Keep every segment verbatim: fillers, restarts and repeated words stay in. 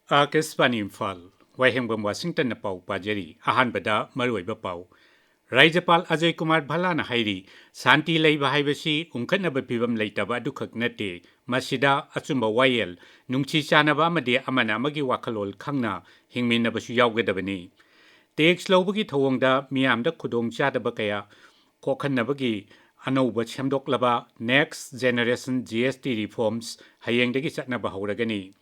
ꯑꯥꯀꯥꯁꯕꯥꯅꯤ ꯏꯝꯐꯥꯜ, ꯋꯥꯍꯦꯡꯕꯝ ꯋꯥꯁꯤꯡꯇꯟꯅ ꯄꯥꯎ ꯄꯥꯖꯔꯤ꯫ ꯑꯍꯥꯟꯕꯗ ꯃꯔꯨꯑꯣꯏꯕ ꯄꯥꯎ꯫ ꯔꯥꯖ꯭ꯌꯄꯥꯜ ꯑꯖꯌ ꯀꯨꯃꯥꯔ ꯚꯜꯂꯥꯅ ꯍꯥꯏꯔꯤ, ꯁꯥꯟꯇꯤ ꯂꯩꯕ ꯍꯥꯏꯕꯁꯤ ꯎꯪꯈꯠꯅꯕ ꯐꯤꯚꯝ ꯂꯩꯇꯕ ꯑꯗꯨꯈꯛ ꯅꯠꯇꯦ, ꯃꯁꯤꯗ ꯑꯆꯨꯝꯕ ꯋꯥꯌꯦꯜ, ꯅꯨꯡꯁꯤ ꯆꯥꯟꯅꯕ ꯑꯃꯗꯤ ꯑꯃꯅ ꯑꯃꯒꯤ ꯋꯥꯈꯜꯂꯣꯟ ꯈꯪꯅ ꯍꯤꯡꯃꯤꯟꯅꯕꯁꯨ ꯌꯥꯎꯒꯗꯕꯅꯤ꯫ ꯇꯦꯛꯁ ꯂꯧꯕꯒꯤ ꯊꯧꯑꯣꯡꯗ ꯃꯤꯌꯥꯝꯗ ꯈꯨꯗꯣꯡꯆꯥꯗꯕ ꯀꯌꯥ ꯀꯣꯛꯍꯟꯅꯕꯒꯤ ꯑꯅꯧꯕ ꯁꯦꯝꯗꯣꯛꯂꯕ Next Generation G S T Reforms ꯍꯌꯦꯡꯗꯒꯤ ꯆꯠꯅꯕ ꯍꯧꯔꯒꯅꯤ꯫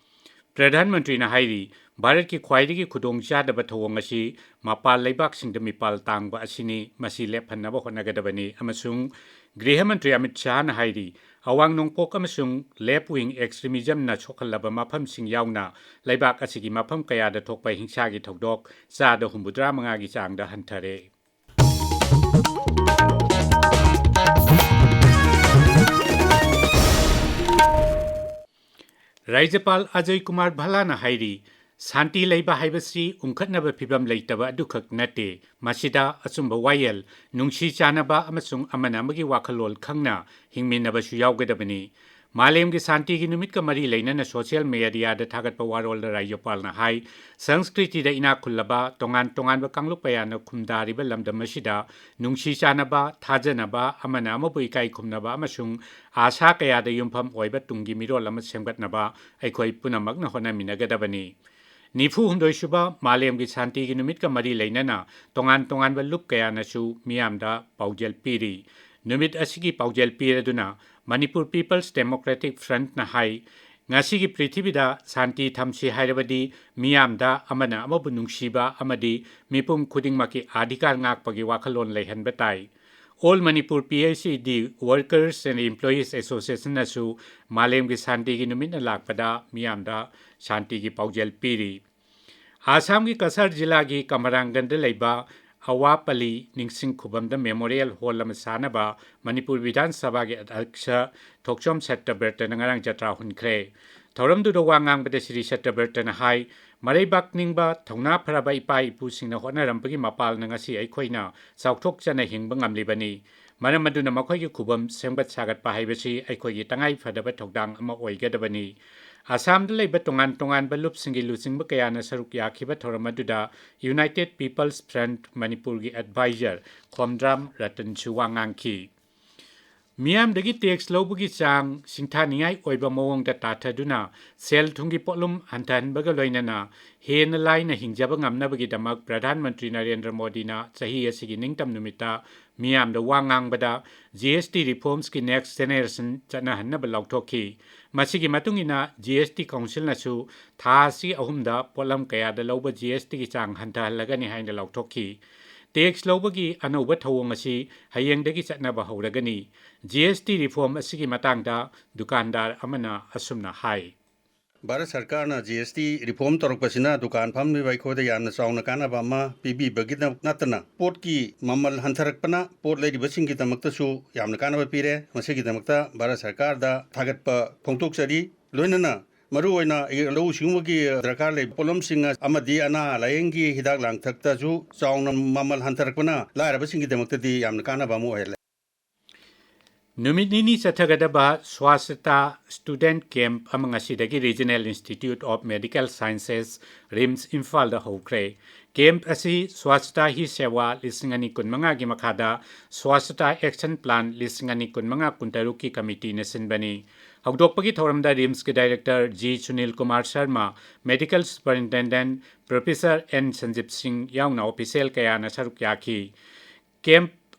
ꯄ꯭ꯔꯙꯥꯟ ꯃꯟꯇ꯭ꯔꯤꯅ ꯍꯥꯏꯔꯤ, ꯚꯥꯔꯠꯀꯤ ꯈ꯭ꯋꯥꯏꯗꯒꯤ ꯈꯨꯗꯣꯡꯆꯥꯗꯕ ꯊꯧꯑꯣꯡ ꯑꯁꯤ ꯃꯄꯥꯟ ꯂꯩꯕꯥꯛꯁꯤꯡꯗ ꯃꯤꯄꯥꯜ ꯇꯥꯡꯕ ꯑꯁꯤꯅꯤ, ꯃꯁꯤ ꯂꯦꯞꯍꯟꯅꯕ ꯍꯣꯠꯅꯒꯗꯕꯅꯤ꯫ ꯑꯃꯁꯨꯡ ꯒ꯭ꯔꯤꯍ ꯃꯟꯇ꯭ꯔꯤ ꯑꯃꯤꯠ ꯁꯥꯍꯅ ꯍꯥꯏꯔꯤ, ꯑꯋꯥꯡ ꯅꯣꯡꯄꯣꯛ ꯑꯃꯁꯨꯡ left wing extremismꯅ ꯁꯣꯛꯍꯜꯂꯕ ꯃꯐꯝꯁꯤꯡ ꯌꯥꯎꯅ ꯂꯩꯕꯥꯛ ꯑꯁꯤꯒꯤ ꯃꯐꯝ ꯀꯌꯥꯗ ꯊꯣꯛꯄ ꯍꯤꯡꯁꯥꯒꯤ ꯊꯧꯗꯣꯛ ꯆꯥꯗ ꯍꯨꯝꯐꯨꯇꯔꯥ ꯃꯉꯥꯒꯤ ꯆꯥꯡꯗ ꯍꯟꯊꯔꯦ꯫ ꯔꯥꯖ꯭ꯌꯄꯥꯜ ꯑꯖꯌ ꯀꯨꯃꯥꯔ ꯚꯜꯂꯥꯅ ꯍꯥꯏꯔꯤ, ꯁꯥꯟꯇꯤ ꯂꯩꯕ ꯍꯥꯏꯕꯁꯤ ꯎꯪꯈꯠꯅꯕ ꯐꯤꯚꯝ ꯂꯩꯇꯕ ꯑꯗꯨꯈꯛ ꯅꯠꯇꯦ, ꯃꯁꯤꯗ ꯑꯆꯨꯝꯕ ꯋꯥꯌꯦꯜ, ꯅꯨꯡꯁꯤ ꯆꯥꯟꯅꯕ ꯑꯃꯁꯨꯡ ꯑꯃꯅ ꯑꯃꯒꯤ ꯋꯥꯈꯜꯂꯣꯟ ꯈꯪꯅ ꯍꯤꯡꯃꯤꯟꯅꯕꯁꯨ ꯌꯥꯎꯒꯗꯕꯅꯤ꯫ ꯃꯥꯂꯦꯝꯒꯤ ꯁꯥꯟꯇꯤꯒꯤ ꯅꯨꯃꯤꯠꯀ ꯃꯔꯤ ꯂꯩꯅꯅ social mediaꯗ ꯊꯥꯒꯠꯄ ꯋꯥꯔꯣꯜꯗ ꯔꯥꯖ꯭ꯌꯄꯥꯜꯅ ꯍꯥꯏ, ꯁꯪꯁꯀ꯭ꯔꯤꯇꯤꯗ ꯏꯅꯥꯛ ꯈꯨꯜꯂꯕ ꯇꯣꯉꯥꯟ ꯇꯣꯉꯥꯟꯕ ꯀꯥꯡꯂꯨꯞ ꯀꯌꯥꯅ ꯈꯨꯟꯗꯥꯔꯤꯕ ꯂꯝꯗꯝ ꯑꯁꯤꯗ ꯅꯨꯡꯁꯤ ꯆꯥꯟꯅꯕ, ꯊꯥꯖꯅꯕ, ꯑꯃꯅ ꯑꯃꯕꯨ ꯏꯀꯥꯏ ꯈꯨꯝꯅꯕ ꯑꯃꯁꯨꯡ ꯑꯥꯁꯥ ꯀꯌꯥꯗ ꯌꯨꯝꯐꯝ ꯑꯣꯏꯕ ꯇꯨꯡꯒꯤ ꯃꯤꯔꯣꯜ ꯑꯃ ꯁꯦꯝꯒꯠꯅꯕ ꯑꯩꯈꯣꯏ ꯄꯨꯝꯅꯃꯛꯅ ꯍꯣꯠꯅꯃꯤꯟꯅꯒꯗꯕꯅꯤ꯫ ꯅꯤꯐꯨ ꯍꯨꯝꯗꯣꯏ ꯁꯨꯕ ꯃꯥꯂꯦꯝꯒꯤ ꯁꯥꯟꯇꯤꯒꯤ ꯅꯨꯃꯤꯠꯀ ꯃꯔꯤ ꯂꯩꯅꯅ ꯇꯣꯉꯥꯟ ꯇꯣꯉꯥꯟꯕ ꯂꯨꯞ ꯀꯌꯥꯅꯁꯨ ꯃꯤꯌꯥꯝꯗ ꯄꯥꯎꯖꯦꯜ ꯄꯤꯔꯤ꯫ ꯅꯨꯃꯤꯠ ꯑꯁꯤꯒꯤ ꯄꯥꯎꯖꯦꯜ ꯄꯤꯔꯗꯨꯅ Manipur People's Democratic Frontꯅ ꯍꯥꯏ, ꯉꯁꯤꯒꯤ ꯄ꯭ꯔꯤꯊꯤꯕꯤꯗ ꯁꯥꯟꯇꯤ ꯊꯝꯁꯤ ꯍꯥꯏꯔꯕꯗꯤ ꯃꯤꯌꯥꯝꯗ ꯑꯃꯅ ꯑꯃꯕꯨ ꯅꯨꯡꯁꯤꯕ ꯑꯃꯗꯤ ꯃꯤꯄꯨꯝ ꯈꯨꯗꯤꯡꯃꯛꯀꯤ ꯑꯙꯤꯀꯥꯔ ꯉꯥꯛꯄꯒꯤ ꯋꯥꯈꯜꯂꯣꯟ ꯂꯩꯍꯟꯕ ꯇꯥꯏ꯫ All Manipur P H E D Workers and Employees Associationꯅꯁꯨ ꯃꯥꯂꯦꯝꯒꯤ ꯁꯥꯟꯇꯤꯒꯤ ꯅꯨꯃꯤꯠꯅ ꯂꯥꯛꯄꯗ ꯃꯤꯌꯥꯝꯗ ꯁꯥꯟꯇꯤꯒꯤ ꯄꯥꯎꯖꯦꯜ ꯄꯤꯔꯤ꯫ ꯑꯥꯁꯥꯝꯒꯤ ꯀꯁꯥꯔ ꯖꯤꯂꯥꯒꯤ ꯀꯃꯔꯥꯡꯒꯟꯗ ꯂꯩꯕ ꯑꯋꯥꯄꯂꯤ ꯅꯤꯡꯁꯤꯡ ꯈꯨꯕꯝꯗ memorial hall ꯑꯃ ꯁꯥꯅꯕ ꯃꯅꯤꯄꯨꯔ ꯕꯤꯙꯥꯟ ꯁꯚꯥꯒꯤ ꯑꯗ꯭ꯌꯛꯁ ꯊꯣꯛꯆꯣꯝ ꯁꯠꯇꯕ꯭ꯔꯇꯅ ꯉꯔꯥꯡ ꯖꯇ꯭ꯔꯥ ꯍꯨꯟꯈ꯭ꯔꯦ꯫ ꯊꯧꯔꯝꯗꯨꯗ ꯋꯥ ꯉꯥꯡꯕꯗ ꯁ꯭ꯔꯤ ꯁꯠꯇꯕ꯭ꯔꯇꯅ ꯍꯥꯏ, ꯃꯔꯩꯕꯥꯛ ꯅꯤꯡꯕ ꯊꯧꯅꯥ ꯐꯔꯕ ꯏꯄꯥ ꯏꯄꯨꯁꯤꯡꯅ ꯍꯣꯠꯅꯔꯝꯕꯒꯤ ꯃꯄꯥꯜꯅ ꯉꯁꯤ ꯑꯩꯈꯣꯏꯅ ꯆꯥꯎꯊꯣꯛꯆꯅ ꯍꯤꯡꯕ ꯉꯝꯂꯤꯕꯅꯤ꯫ ꯃꯔꯝ ꯑꯗꯨꯅ ꯃꯈꯣꯏꯒꯤ ꯈꯨꯕꯝ ꯁꯦꯝꯒꯠ ꯁꯥꯒꯠꯄ ꯍꯥꯏꯕꯁꯤ ꯑꯩꯈꯣꯏꯒꯤ ꯇꯉꯥꯏ ꯐꯗꯕ ꯊꯧꯗꯥꯡ ꯑꯃ ꯑꯣꯏꯒꯗꯕꯅꯤ꯫ ꯑꯁꯥꯝꯗ ꯂꯩꯕ ꯇꯣꯉꯥꯟ ꯇꯣꯉꯥꯟꯕ ꯂꯨꯞꯁꯤꯡꯒꯤ ꯂꯨꯆꯤꯡꯕ ꯀꯌꯥꯅ ꯁꯔꯨꯛ ꯌꯥꯈꯤꯕ ꯊꯧꯔꯝ ꯑꯗꯨꯗ United People's Front ꯃꯅꯤꯄꯨꯔꯒꯤ advisor ꯈꯣꯝꯗ꯭ꯔꯥꯝ ꯔꯇꯟꯁꯨ ꯋꯥ ꯉꯥꯡꯈꯤ꯫ ꯃꯤꯌꯥꯝꯗꯒꯤ tax ꯂꯧꯕꯒꯤ ꯆꯥꯡ ꯁꯤꯡꯊꯥꯅꯤꯡꯉꯥꯏ ꯑꯣꯏꯕ ꯃꯑꯣꯡꯗ ꯇꯥꯊꯗꯨꯅ ꯁꯦꯜ ꯊꯨꯝꯒꯤ ꯄꯣꯠꯂꯨꯝ ꯍꯟꯊꯍꯟꯕꯒ ꯂꯣꯏꯅꯅ ꯍꯦꯟꯅ ꯂꯥꯏꯅ ꯍꯤꯡꯖꯕ ꯉꯝꯅꯕꯒꯤꯗꯃꯛ ꯄ꯭ꯔꯙꯥꯟ ꯃꯟꯇ꯭ꯔꯤ ꯅꯔꯦꯟꯗ꯭ꯔ ꯃꯣꯗꯤꯅ ꯆꯍꯤ ꯑꯁꯤꯒꯤ ꯅꯤꯡꯇꯝ ꯅꯨꯃꯤꯠꯇ ꯃꯤꯌꯥꯝꯗ ꯋꯥ ꯉꯥꯡꯕꯗ G S T reformsꯀꯤ next generation ꯆꯠꯅꯍꯟꯅꯕ ꯂꯥꯎꯊꯣꯛꯈꯤ꯫ ꯃꯁꯤꯒꯤ ꯃꯇꯨꯡ ꯏꯟꯅ G S T councilꯅꯁꯨ ꯊꯥ ꯑꯁꯤ ꯑꯍꯨꯝꯗ ꯄꯣꯠꯂꯝ ꯀꯌꯥꯗ ꯂꯧꯕ G S Tꯒꯤ ꯆꯥꯡ ꯍꯟꯊꯍꯜꯂꯒꯅꯤ ꯍꯥꯏꯅ ꯂꯥꯎꯊꯣꯛꯈꯤ꯫ Tax ꯂꯧꯕꯒꯤ ꯑꯅꯧꯕ ꯊꯧꯑꯣꯡ ꯑꯁꯤ ꯍꯌꯦꯡꯗꯒꯤ ꯆꯠꯅꯕ ꯍꯧꯔꯒꯅꯤ꯫ G S T reform ꯑꯁꯤꯒꯤ ꯃꯇꯥꯡꯗ ꯗꯨꯀꯥꯟꯗꯥꯔ ꯑꯃꯅ ꯑꯁꯨꯝꯅ ꯍꯥꯏ꯫ ꯚꯥꯔꯠ ꯁꯔꯀꯥꯔꯅ G S T reform ꯇꯧꯔꯛꯄꯁꯤꯅ ꯗꯨꯀꯥꯟ ꯐꯝꯂꯤꯕ ꯑꯩꯈꯣꯏꯗ ꯌꯥꯝꯅ ꯆꯥꯎꯅ ꯀꯥꯟꯅꯕ ꯑꯃ ꯄꯤꯕꯤꯕꯒꯤꯗꯃꯛ ꯅꯠꯇꯅ ꯄꯣꯠꯀꯤ ꯃꯃꯜ ꯍꯟꯊꯔꯛꯄꯅ ꯄꯣꯠ ꯂꯩꯔꯤꯕꯁꯤꯡꯒꯤꯗꯃꯛꯇꯁꯨ ꯌꯥꯝꯅ ꯀꯥꯟꯅꯕ ꯄꯤꯔꯦ꯫ ꯃꯁꯤꯒꯤꯗꯃꯛꯇ ꯚꯥꯔꯠ ꯁꯔꯀꯥꯔꯗ ꯊꯥꯒꯠꯄ ꯐꯣꯡꯗꯣꯛꯆꯔꯤ꯫ ꯂꯣꯏꯅꯅ ꯃꯔꯨꯑꯣꯏꯅ ꯂꯧꯎ ꯁꯤꯡꯎꯕꯒꯤ ꯗꯔꯀꯥꯔ ꯂꯩꯕ ꯄꯣꯠꯂꯝꯁꯤꯡ ꯑꯃꯗꯤ ꯑꯅꯥ ꯂꯥꯌꯦꯡꯒꯤ ꯍꯤꯗꯥꯛ ꯂꯥꯡꯊꯛꯇꯁꯨ ꯆꯥꯎꯅ ꯃꯃꯜ ꯍꯟꯊꯔꯛꯄꯅ ꯂꯥꯏꯔꯕꯁꯤꯡꯒꯤꯗꯃꯛꯇꯗꯤ ꯌꯥꯝꯅ ꯀꯥꯟꯅꯕ ꯑꯃ ꯑꯣꯏꯍꯜꯂꯦ꯫ ꯅꯨꯃꯤꯠ ꯅꯤꯅꯤ ꯆꯠꯊꯒꯗꯕ Swachhata Student Camp ꯑꯃ ꯉꯁꯤꯗꯒꯤ Regional Institute of Medical Sciences, RIMS, ꯏꯝꯐꯥꯜꯗ ꯍꯧꯈ꯭ꯔꯦ꯫ Camp ꯑꯁꯤ Swachhata Hi Seva ꯂꯤꯁꯤꯡ ꯑꯅꯤ ꯀꯨꯟꯃꯉꯥꯒꯤ ꯃꯈꯥꯗ Swachhata Action Plan ꯂꯤꯁꯤꯡ ꯑꯅꯤ ꯀꯨꯟꯃꯉꯥ ꯀꯨꯟꯇꯔꯨꯛꯀꯤ committeeꯅ ꯁꯤꯟꯕꯅꯤ꯫ ꯍꯧꯗꯣꯛꯄꯒꯤ ꯊꯧꯔꯝꯗ RIMSꯀꯤ director G Sunil Kumar Sharma, medical superintendent professor N ꯁꯟꯖꯤꯞ ꯁꯤꯡ ꯌꯥꯎꯅ official ꯀꯌꯥꯅ ꯁꯔꯨꯛ ꯌꯥꯈꯤ꯫ Camp,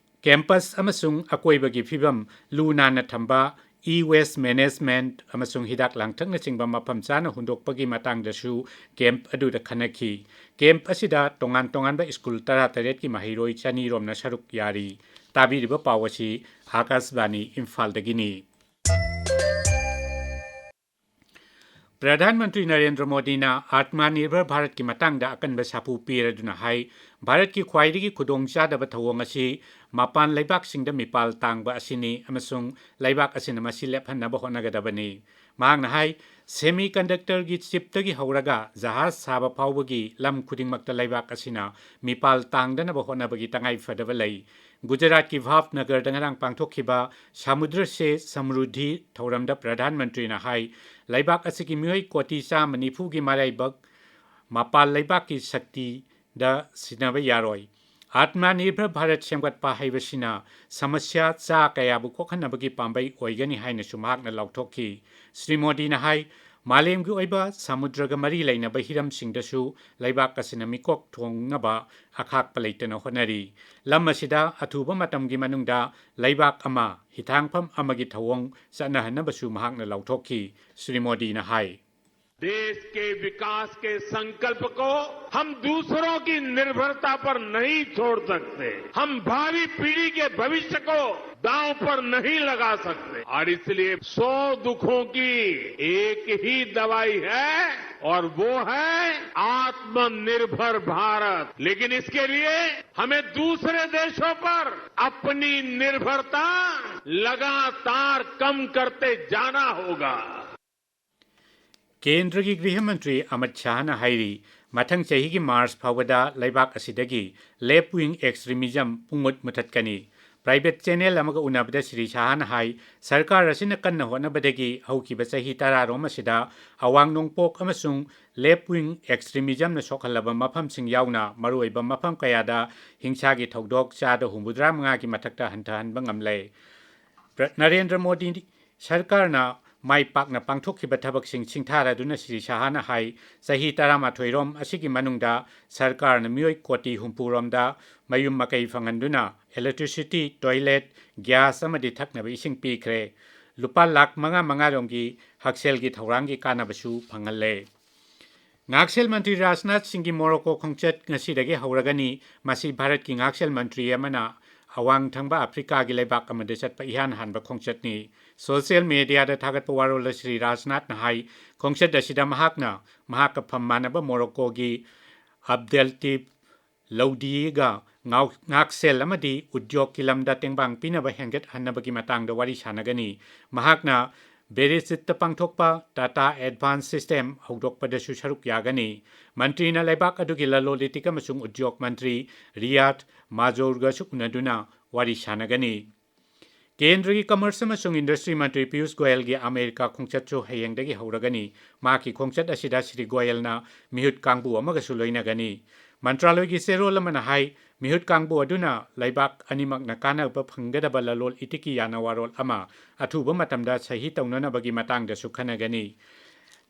campus ꯑꯃꯁꯨꯡ ꯑꯀꯣꯏꯕꯒꯤ ꯐꯤꯕꯝ ꯂꯨ ꯅꯥꯟꯅ ꯊꯝꯕ, e-waste management ꯑꯃꯁꯨꯡ ꯍꯤꯗꯥꯛ ꯂꯥꯡꯊꯛꯅꯆꯤꯡꯕ ꯃꯐꯝ ꯆꯥꯅ ꯍꯨꯟꯗꯣꯛꯄꯒꯤ ꯃꯇꯥꯡꯗꯁꯨ camp ꯑꯗꯨꯗ ꯈꯟꯅꯈꯤ꯫ Camp ꯑꯁꯤꯗ ꯇꯣꯉꯥꯟ ꯇꯣꯉꯥꯟꯕ school ꯇꯔꯥꯇꯔꯦꯠꯀꯤ ꯃꯍꯩꯔꯣꯏ ꯆꯅꯤ ꯔꯣꯝꯅ ꯁꯔꯨꯛ ꯌꯥꯔꯤ꯫ ꯇꯥꯕꯤꯔꯤꯕ ꯄꯥꯎ ꯑꯁꯤ ꯑꯥꯀꯥꯁꯕꯥꯅꯤ ꯏꯝꯐꯥꯜꯗꯒꯤꯅꯤ꯫ ꯄ꯭ꯔꯙꯥꯟ ꯃꯟꯇ꯭ꯔꯤ ꯅꯔꯦꯟꯗ꯭ꯔ ꯃꯣꯗꯤꯅ ꯑꯥꯠꯃꯅꯤꯔꯚꯔ ꯚꯥꯔꯠꯀꯤ ꯃꯇꯥꯡꯗ ꯑꯀꯟꯕ ꯁꯥꯐꯨ ꯄꯤꯔꯗꯨꯅ ꯍꯥꯏ, ꯚꯥꯔꯠꯀꯤ ꯈ꯭ꯋꯥꯏꯗꯒꯤ ꯈꯨꯗꯣꯡꯆꯥꯗꯕ ꯊꯧꯑꯣꯡ ꯑꯁꯤ ꯃꯄꯥꯟ ꯂꯩꯕꯥꯛꯁꯤꯡꯗ ꯃꯤꯄꯥꯜ ꯇꯥꯡꯕ ꯑꯁꯤꯅꯤ ꯑꯃꯁꯨꯡ ꯂꯩꯕꯥꯛ ꯑꯁꯤꯅ ꯃꯁꯤ ꯂꯦꯞꯍꯟꯅꯕ ꯍꯣꯠꯅꯒꯗꯕꯅꯤ꯫ ꯃꯍꯥꯛꯅ ꯍꯥꯏ, semiconductorꯒꯤ chipꯇꯒꯤ ꯍꯧꯔꯒ ꯖꯍꯥꯖ ꯁꯥꯕ ꯐꯥꯎꯕꯒꯤ ꯂꯝ ꯈꯨꯗꯤꯡꯃꯛꯇ ꯂꯩꯕꯥꯛ ꯑꯁꯤꯅ ꯃꯤꯄꯥꯜ ꯇꯥꯡꯗꯅꯕ ꯍꯣꯠꯅꯕꯒꯤ ꯇꯉꯥꯏ ꯐꯗꯕ ꯂꯩ꯫ ꯒꯨꯖꯔꯥꯠꯀꯤ ꯚꯥꯚꯅꯒꯔꯗ ꯉꯔꯥꯡ ꯄꯥꯡꯊꯣꯛꯈꯤꯕ ꯁꯃꯨꯗ꯭ꯔ ꯁꯦ ꯁꯃ꯭ꯔꯨꯗꯤ ꯊꯧꯔꯝꯗ ꯄ꯭ꯔꯙꯥꯟ ꯃꯟꯇ꯭ꯔꯤꯅ ꯍꯥꯏ, ꯂꯩꯕꯥꯛ ꯑꯁꯤꯒꯤ ꯃꯤꯑꯣꯏ ꯀꯣꯇꯤ ꯆꯥꯝꯃ ꯅꯤꯐꯨꯒꯤ ꯃꯔꯥꯏꯕꯛ ꯃꯄꯥꯜ ꯂꯩꯕꯥꯛꯀꯤ ꯁꯛꯇꯤꯗ ꯁꯤꯟꯅꯕ ꯌꯥꯔꯣꯏ꯫ ꯑꯥꯠꯃ ꯅꯤꯔꯚꯔ ꯚꯥꯔꯠ ꯁꯦꯝꯒꯠꯄ ꯍꯥꯏꯕꯁꯤꯅ ꯁꯃꯁ꯭ꯌꯥ ꯆꯥ ꯀꯌꯥꯕꯨ ꯀꯣꯛꯍꯟꯅꯕꯒꯤ ꯄꯥꯝꯕꯩ ꯑꯣꯏꯒꯅꯤ ꯍꯥꯏꯅꯁꯨ ꯃꯍꯥꯛꯅ ꯂꯥꯎꯊꯣꯛꯈꯤ꯫ ꯁ꯭ꯔꯤ ꯃꯣꯗꯤꯅ ꯍꯥꯏ, ꯃꯥꯂꯦꯝꯒꯤ ꯑꯣꯏꯕ ꯁꯃꯨꯗ꯭ꯔꯒ ꯃꯔꯤ ꯂꯩꯅꯕ ꯍꯤꯔꯝꯁꯤꯡꯗꯁꯨ ꯂꯩꯕꯥꯛ ꯑꯁꯤꯅ ꯃꯤꯀꯣꯛ ꯊꯣꯡꯅꯕ ꯑꯈꯥꯛꯄ ꯂꯩꯇꯅ ꯍꯣꯠꯅꯔꯤ꯫ ꯂꯝ ꯑꯁꯤꯗ ꯑꯊꯨꯕ ꯃꯇꯝꯒꯤ ꯃꯅꯨꯡꯗ ꯂꯩꯕꯥꯛ ꯑꯃ ꯍꯤꯊꯥꯡꯐꯝ ꯑꯃꯒꯤ ꯊꯧꯑꯣꯡ ꯆꯠꯅꯍꯟꯅꯕꯁꯨ ꯃꯍꯥꯛꯅ ꯂꯥꯎꯊꯣꯛꯈꯤ꯫ ꯁ꯭ꯔꯤ ꯃꯣꯗꯤꯅ ꯍꯥꯏ, देश के विकास के संकल्प को हम दूसरों की निर्भरता पर नहीं छोड़ सकते। हम भावी पीढ़ी के भविष्य को दांव पर नहीं लगा सकते और इसलिए सौ दुखों की एक ही दवाई है और वो है आत्मनिर्भर भारत। लेकिन इसके लिए हमें दूसरे देशों पर अपनी निर्भरता लगातार कम करते जाना होगा। ꯀꯦꯟꯗ꯭ꯔꯒꯤ ꯒ꯭ꯔꯤꯍ ꯃꯟꯇ꯭ꯔꯤ ꯑꯃꯤꯠ ꯁꯥꯍꯅ ꯍꯥꯏꯔꯤ, ꯃꯊꯪ ꯆꯍꯤꯒꯤ ꯃꯥꯔꯆ ꯐꯥꯎꯕꯗ ꯂꯩꯕꯥꯛ ꯑꯁꯤꯗꯒꯤ left wing extremism ꯄꯨꯡꯃꯨꯠ ꯃꯨꯊꯠꯀꯅꯤ꯫ Private channel ꯑꯃꯒ ꯎꯅꯕꯗ ꯁ꯭ꯔꯤ ꯁꯥꯍꯅ ꯍꯥꯏ, ꯁꯔꯀꯥꯔ ꯑꯁꯤꯅ ꯀꯟꯅ ꯍꯣꯠꯅꯕꯗꯒꯤ ꯍꯧꯈꯤꯕ ꯆꯍꯤ ꯇꯔꯥꯔꯣꯝ ꯑꯁꯤꯗ ꯑꯋꯥꯡ ꯅꯣꯡꯄꯣꯛ ꯑꯃꯁꯨꯡ left wing extremismꯅ ꯁꯣꯛꯍꯜꯂꯕ ꯃꯐꯝꯁꯤꯡ ꯌꯥꯎꯅ ꯃꯔꯨꯑꯣꯏꯕ ꯃꯐꯝ ꯀꯌꯥꯗ ꯍꯤꯡꯁꯥꯒꯤ ꯊꯧꯗꯣꯛ ꯆꯥꯗ ꯍꯨꯝꯐꯨꯇꯔꯥ ꯃꯉꯥꯒꯤ ꯃꯊꯛꯇ ꯍꯟꯊꯍꯟꯕ ꯉꯝꯂꯦ꯫ ꯄ꯭ꯔ-, ꯅꯔꯦꯟꯗ꯭ꯔ ꯃꯣꯗꯤ ꯁꯔꯀꯥꯔꯅ ꯃꯥꯏ ꯄꯥꯛꯅ ꯄꯥꯡꯊꯣꯛꯈꯤꯕ ꯊꯕꯛꯁꯤꯡ ꯁꯤꯡꯊꯥꯔꯗꯨꯅ ꯁ꯭ꯔꯤ ꯁꯥꯍꯅ ꯍꯥꯏ, ꯆꯍꯤ ꯇꯔꯥꯃꯥꯊꯣꯏꯔꯣꯝ ꯑꯁꯤꯒꯤ ꯃꯅꯨꯡꯗ ꯁꯔꯀꯥꯔꯅ ꯃꯤꯑꯣꯏ ꯀꯣꯇꯤ ꯍꯨꯝꯐꯨꯔꯣꯝꯗ ꯃꯌꯨꯝ ꯃꯀꯩ ꯐꯪꯍꯟꯗꯨꯅ electricity, toilet, gas ꯑꯃꯗꯤ ꯊꯛꯅꯕ ꯏꯁꯤꯡ ꯄꯤꯈ꯭ꯔꯦ꯫ ꯂꯨꯄꯥ ꯂꯥꯈ ꯃꯉꯥ ꯃꯉꯥꯔꯣꯝꯒꯤ ꯍꯛꯁꯦꯜꯒꯤ ꯊꯧꯔꯥꯡꯒꯤ ꯀꯥꯟꯅꯕꯁꯨ ꯐꯪꯍꯜꯂꯦ꯫ ꯉꯥꯛꯁꯦꯜ ꯃꯟꯇ꯭ꯔꯤ ꯔꯥꯖꯅꯥꯊ ꯁꯤꯡꯒꯤ ꯃꯣꯔꯣꯀꯣ ꯈꯣꯡꯆꯠ ꯉꯁꯤꯗꯒꯤ ꯍꯧꯔꯒꯅꯤ꯫ ꯃꯁꯤ ꯚꯥꯔꯠꯀꯤ ꯉꯥꯛꯁꯦꯜ ꯃꯟꯇ꯭ꯔꯤ ꯑꯃꯅ ꯑꯋꯥꯡ ꯊꯪꯕ ꯑꯐ꯭ꯔꯤꯀꯥꯒꯤ ꯂꯩꯕꯥꯛ ꯑꯃꯗ ꯆꯠꯄ ꯏꯍꯥꯟ ꯍꯥꯟꯕ ꯈꯣꯡꯆꯠꯅꯤ꯫ Social mediaꯗ ꯊꯥꯒꯠꯄ ꯋꯥꯔꯣꯜꯗ ꯁ꯭ꯔꯤ ꯔꯥꯖꯅꯥꯊꯅ ꯍꯥꯏ, ꯈꯣꯡꯆꯠ ꯑꯁꯤꯗ ꯃꯍꯥꯛꯅ ꯃꯍꯥꯛꯀ ꯐꯝ ꯃꯥꯟꯅꯕ ꯃꯣꯔꯣꯀꯣꯒꯤ ꯑꯕꯗꯦꯜꯇꯤꯞ ꯂꯧꯗꯤꯒ ꯉꯥꯎ-, ꯉꯥꯛꯁꯦꯜ ꯑꯃꯗꯤ ꯎꯗ꯭ꯌꯣꯒꯀꯤ ꯂꯝꯗ ꯇꯦꯡꯕꯥꯡ ꯄꯤꯅꯕ ꯍꯦꯟꯒꯠꯍꯟꯅꯕꯒꯤ ꯃꯇꯥꯡꯗ ꯋꯥꯔꯤ ꯁꯥꯟꯅꯒꯅꯤ꯫ ꯃꯍꯥꯛꯅ ꯕꯦꯔꯦꯆꯤꯠꯇ ꯄꯥꯡꯊꯣꯛꯄ ꯇꯥꯇꯥ ꯑꯦꯗꯚꯥꯟꯁ ꯁꯤꯁꯇꯦꯝ ꯍꯧꯗꯣꯛꯄꯗꯁꯨ ꯁꯔꯨꯛ ꯌꯥꯒꯅꯤ꯫ ꯃꯟꯇ꯭ꯔꯤꯅ ꯂꯩꯕꯥꯛ ꯑꯗꯨꯒꯤ ꯂꯂꯣꯟ ꯏꯇꯤꯛ ꯑꯃꯁꯨꯡ ꯎꯗ꯭ꯌꯣꯛ ꯃꯟꯇ꯭ꯔꯤ ꯔꯤꯌꯥꯗ ꯃꯥꯖꯧꯔꯒꯁꯨ ꯎꯅꯗꯨꯅ ꯋꯥꯔꯤ ꯁꯥꯟꯅꯒꯅꯤ꯫ ꯀꯦꯟꯗ꯭ꯔꯒꯤ ꯀꯃꯔꯁ ꯑꯃꯁꯨꯡ ꯏꯟꯗꯁꯇ꯭ꯔꯤ ꯃꯟꯇ꯭ꯔꯤ ꯄꯤꯌꯨꯁ ꯒꯣꯌꯦꯜꯒꯤ ꯑꯃꯦꯔꯤꯀꯥ ꯈꯣꯡꯆꯠꯁꯨ ꯍꯌꯦꯡꯗꯒꯤ ꯍꯧꯔꯒꯅꯤ꯫ ꯃꯍꯥꯛꯀꯤ ꯈꯣꯡꯆꯠ ꯑꯁꯤꯗ ꯁ꯭ꯔꯤ ꯒꯣꯌꯦꯜꯅ ꯃꯤꯍꯨꯠ ꯀꯥꯡꯕꯨ ꯑꯃꯒꯁꯨ ꯂꯣꯏꯅꯒꯅꯤ꯫ ꯃꯟꯇ꯭ꯔꯥꯂꯣꯏꯒꯤ ꯆꯦꯔꯣꯜ ꯑꯃꯅ ꯍꯥꯏ, ꯃꯤꯍꯨꯠ ꯀꯥꯡꯕꯨ ꯑꯗꯨꯅ ꯂꯩꯕꯥꯛ ꯑꯅꯤꯃꯛꯅ ꯀꯥꯟꯅꯕ ꯐꯪꯒꯗꯕ ꯂꯂꯣꯟ ꯏꯇꯤꯛꯀꯤ ꯌꯥꯅ ꯋꯥꯔꯣꯜ ꯑꯃ ꯑꯊꯨꯕ ꯃꯇꯝꯗ ꯁꯍꯤ ꯇꯧꯅꯅꯕꯒꯤ ꯃꯇꯥꯡꯗꯁꯨ ꯈꯟꯅꯒꯅꯤ꯫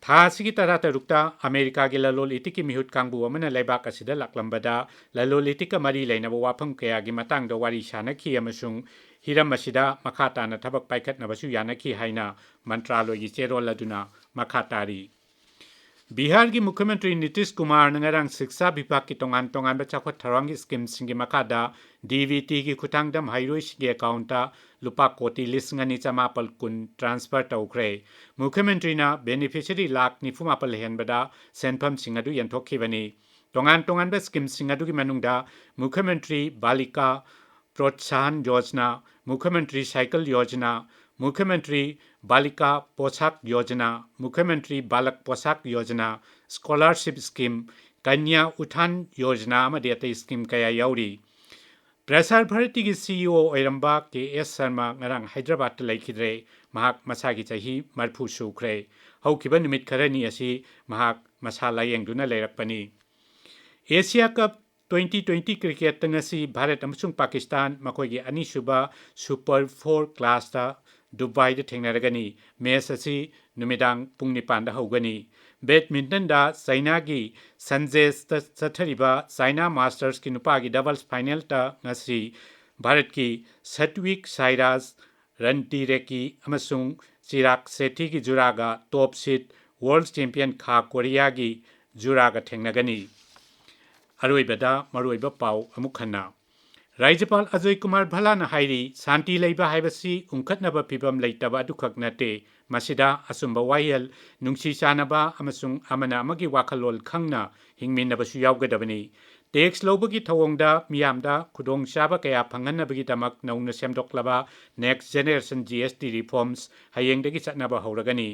ꯊꯥ ꯑꯁꯤꯒꯤ ꯇꯔꯥꯇꯔꯨꯛꯇ ꯑꯃꯦꯔꯤꯀꯥꯒꯤ ꯂꯂꯣꯟ ꯏꯇꯤꯛꯀꯤ ꯃꯤꯍꯨꯠ ꯀꯥꯡꯕꯨ ꯑꯃꯅ ꯂꯩꯕꯥꯛ ꯑꯁꯤꯗ ꯂꯥꯛꯂꯝꯕꯗ ꯂꯂꯣꯟ ꯏꯇꯤꯛꯀ ꯃꯔꯤ ꯂꯩꯅꯕ ꯋꯥꯐꯝ ꯀꯌꯥꯒꯤ ꯃꯇꯥꯡꯗ ꯋꯥꯔꯤ ꯁꯥꯅꯈꯤ ꯑꯃꯁꯨꯡ ꯍꯤꯔꯝ ꯑꯁꯤꯗ ꯃꯈꯥ ꯇꯥꯅ ꯊꯕꯛ ꯄꯥꯏꯈꯠꯅꯕꯁꯨ ꯌꯥꯅꯈꯤ ꯍꯥꯏꯅ ꯃꯟꯇ꯭ꯔꯥꯂꯣꯏꯒꯤ ꯆꯦꯔꯣꯜ ꯑꯗꯨꯅ ꯃꯈꯥ ꯇꯥꯔꯤ꯫ ꯕꯤꯍꯥꯔꯒꯤ ꯃꯨꯈ꯭ꯌ ꯃꯟꯇ꯭ꯔꯤ ꯅꯤꯇꯤꯁ ꯀꯨꯃꯥꯔꯅ ꯉꯔꯥꯡ ꯁꯤꯛꯁꯥ ꯕꯤꯚꯥꯒꯀꯤ ꯇꯣꯉꯥꯟ ꯇꯣꯉꯥꯟꯕ ꯆꯥꯎꯈꯠ ꯊꯧꯔꯥꯡꯒꯤ ꯁ꯭ꯀꯤꯝꯁꯤꯡꯒꯤ ꯃꯈꯥꯗ ꯗꯤ ꯕꯤ ꯇꯤꯒꯤ ꯈꯨꯠꯊꯥꯡꯗ ꯃꯍꯩꯔꯣꯏꯁꯤꯡꯒꯤ ꯑꯦꯀꯥꯎꯟꯇ ꯂꯨꯄꯥ ꯀꯣꯇꯤ ꯂꯤꯁꯤꯡ ꯑꯅꯤ ꯆꯃꯥꯄꯜ ꯀꯨꯟ ꯇ꯭ꯔꯥꯟꯁꯐꯔ ꯇꯧꯈ꯭ꯔꯦ꯫ ꯃꯨꯈ꯭ꯌ ꯃꯟꯇ꯭ꯔꯤꯅ ꯕꯦꯅꯤꯐꯤꯁꯔꯤ ꯂꯥꯈ ꯅꯤꯐꯨ ꯃꯥꯄꯜ ꯍꯦꯟꯕꯗ ꯁꯦꯟꯐꯝꯁꯤꯡ ꯑꯗꯨ ꯌꯦꯟꯊꯣꯛꯈꯤꯕꯅꯤ꯫ ꯇꯣꯉꯥꯟ ꯇꯣꯉꯥꯟꯕ ꯁ꯭ꯀꯤꯝꯁꯤꯡ ꯑꯗꯨꯒꯤ ꯃꯅꯨꯡꯗ ꯃꯨꯈ꯭ꯌ ꯃꯟꯇ꯭ꯔꯤ ꯕꯥꯂꯤꯀꯥ ꯄ꯭ꯔꯣꯠꯁꯥꯍꯟ ꯌꯣꯖꯅꯥ, ꯃꯨꯈ꯭ꯌ ꯃꯟꯇ꯭ꯔꯤ ꯁꯥꯏꯀꯜ ꯌꯣꯖꯅꯥ, ꯃꯨꯈ꯭ꯌ ꯃꯟꯇ꯭ꯔꯤ ꯕꯥꯂꯤꯀꯥ ꯄꯣꯁꯥꯛ ꯌꯣꯖꯅꯥ, ꯃꯨꯈ꯭ꯌ ꯃꯟꯇ꯭ꯔꯤ ꯕꯥꯂꯛ ꯄꯣꯁꯥꯛ ꯌꯣꯖꯅꯥ, ꯁ꯭ꯀꯣꯂꯥꯔꯁꯤꯞ ꯁ꯭ꯀꯤꯝ, ꯀꯟꯌꯥ ꯎꯠꯊꯥꯟ ꯌꯣꯖꯅꯥ ꯑꯃꯗꯤ ꯑꯇꯩ ꯁ꯭ꯀꯤꯝ ꯀꯌꯥ ꯌꯥꯎꯔꯤ꯫ ꯄ꯭ꯔꯁꯥꯔ ꯚꯥꯔꯇꯤꯒꯤ ꯁꯤ ꯏ ꯑꯣ ꯑꯣꯏꯔꯝꯕ ꯀꯦ ꯑꯦꯁ ꯁꯔꯃ ꯉꯔꯥꯡ ꯍꯥꯏꯗ꯭ꯔꯕꯥꯗꯇ ꯂꯩꯈꯤꯗ꯭ꯔꯦ꯫ ꯃꯍꯥꯛ ꯃꯁꯥꯒꯤ ꯆꯍꯤ ꯃꯔꯤꯐꯨ ꯁꯨꯈ꯭ꯔꯦ꯫ ꯍꯧꯈꯤꯕ ꯅꯨꯃꯤꯠ ꯈꯔꯅꯤ ꯑꯁꯤ ꯃꯍꯥꯛ ꯃꯁꯥ ꯂꯥꯌꯦꯡꯗꯨꯅ ꯂꯩꯔꯛꯄꯅꯤ꯫ ꯑꯦꯁꯤꯌꯥ ꯀꯞ ꯇ꯭ꯋꯦꯟꯇꯤ ꯇ꯭ꯋꯦꯟꯇꯤ ꯀ꯭ꯔꯤꯀꯦꯠꯇ ꯉꯁꯤ ꯚꯥꯔꯠ ꯑꯃꯁꯨꯡ ꯄꯥꯀꯤꯁꯇꯥꯟ ꯃꯈꯣꯏꯒꯤ ꯑꯅꯤꯁꯨꯕ ꯁꯨꯄꯔ ꯐꯣꯔ ꯀ꯭ꯂꯥꯁꯇ ꯗꯨꯕꯥꯏꯗ ꯊꯦꯡꯅꯔꯒꯅꯤ꯫ ꯃꯦꯆ ꯑꯁꯤ ꯅꯨꯃꯤꯗꯥꯡ ꯄꯨꯡ ꯅꯤꯄꯥꯟꯗ ꯍꯧꯒꯅꯤ꯫ ꯕꯦꯗꯃꯤꯟꯇꯟꯗ ꯆꯥꯏꯅꯥꯒꯤ ꯁꯟꯖꯦꯁꯇ ꯆꯠꯊꯔꯤꯕ ꯆꯥꯏꯅꯥ ꯃꯥꯁꯇꯔꯁꯀꯤ ꯅꯨꯄꯥꯒꯤ ꯗꯕꯜꯁ ꯐꯥꯏꯅꯦꯜꯗ ꯉꯁꯤ ꯚꯥꯔꯠꯀꯤ ꯁꯠꯋꯤꯛ ꯁꯥꯏꯔꯥꯖ, ꯔꯟꯇꯤ ꯔꯦꯛꯀꯤ ꯑꯃꯁꯨꯡ ꯆꯤꯔꯥꯛ ꯁꯦꯊꯤꯒꯤ ꯖꯨꯔꯥꯒ ꯇꯣꯞ ꯁꯤꯠ ꯋꯥꯔꯜ ꯆꯦꯝꯄꯤꯌꯟ ꯈꯥ ꯀꯣꯔꯤꯌꯥꯒꯤ ꯖꯨꯔꯥꯒ ꯊꯦꯡꯅꯒꯅꯤ꯫ ꯑꯔꯣꯏꯕꯗ ꯃꯔꯨꯑꯣꯏꯕ ꯄꯥꯎ ꯑꯃꯨꯛ ꯍꯟꯅ꯫ ꯔꯥꯖ꯭ꯌꯄꯥꯜ ꯑꯖꯣꯏ ꯀꯨꯃꯥꯔ ꯚꯜꯂꯥꯅ ꯍꯥꯏꯔꯤ, ꯁꯥꯟꯇꯤ ꯂꯩꯕ ꯍꯥꯏꯕꯁꯤ ꯎꯪꯈꯠꯅꯕ ꯐꯤꯚꯝ ꯂꯩꯇꯕ ꯑꯗꯨꯈꯛ ꯅꯠꯇꯦ, ꯃꯁꯤꯗ ꯑꯆꯨꯝꯕ ꯋꯥꯌꯦꯜ, ꯅꯨꯡꯁꯤ ꯆꯥꯟꯅꯕ ꯑꯃꯁꯨꯡ ꯑꯃꯅ ꯑꯃꯒꯤ ꯋꯥꯈꯜꯂꯣꯟ ꯈꯪꯅ ꯍꯤꯡꯃꯤꯟꯅꯕꯁꯨ ꯌꯥꯎꯒꯗꯕꯅꯤ꯫ ꯇꯦꯛꯁ ꯂꯧꯕꯒꯤ ꯊꯧꯑꯣꯡꯗ ꯃꯤꯌꯥꯝꯗ ꯈꯨꯗꯣꯡꯆꯥꯕ ꯀꯌꯥ ꯐꯪꯍꯟꯅꯕꯒꯤꯗꯃꯛ ꯅꯧꯅ ꯁꯦꯝꯗꯣꯛꯂꯕ Next Generation G S T reforms ꯍꯌꯦꯡꯗꯒꯤ ꯆꯠꯅꯕ ꯍꯧꯔꯒꯅꯤ꯫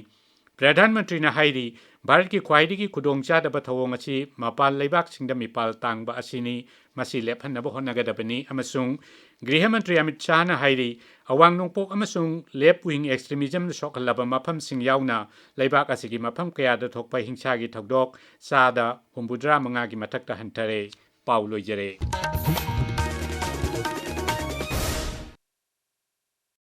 ꯄ꯭ꯔꯙꯥꯟ ꯃꯟꯇ꯭ꯔꯤꯅ ꯍꯥꯏꯔꯤ, ꯚꯥꯔꯠꯀꯤ ꯈ꯭ꯋꯥꯏꯗꯒꯤ ꯈꯨꯗꯣꯡꯆꯥꯗꯕ ꯊꯧꯑꯣꯡ ꯑꯁꯤ ꯃꯄꯥꯟ ꯂꯩꯕꯥꯛꯁꯤꯡꯗ ꯃꯤꯄꯥꯜ ꯇꯥꯡꯕ ꯑꯁꯤꯅꯤ꯫ ꯃꯁꯤ ꯂꯦꯞꯍꯟꯅꯕ ꯍꯣꯠꯅꯒꯗꯕꯅꯤ ꯑꯃꯁꯨꯡ ꯒ꯭ꯔꯤꯍ ꯃꯟꯇ꯭ꯔꯤ ꯑꯃꯤꯠ ꯁꯥꯍꯅ ꯍꯥꯏꯔꯤ, ꯑꯋꯥꯡ ꯅꯣꯡꯄꯣꯛ ꯑꯃꯁꯨꯡ left wing extremism ꯁꯣꯛꯍꯜꯂꯕ ꯃꯐꯝꯁꯤꯡ ꯌꯥꯎꯅ ꯂꯩꯕꯥꯛ ꯑꯁꯤꯒꯤ ꯃꯐꯝ ꯀꯌꯥꯗ ꯊꯣꯛꯄ ꯍꯤꯡꯁꯥꯒꯤ ꯊꯧꯗꯣꯛ ꯆꯥꯗ ꯍꯨꯝꯐꯨꯇꯔꯥ ꯃꯉꯥꯒꯤ ꯃꯊꯛꯇ ꯍꯟꯊꯔꯦ꯫ ꯄꯥꯎ ꯂꯣꯏꯖꯔꯦ꯫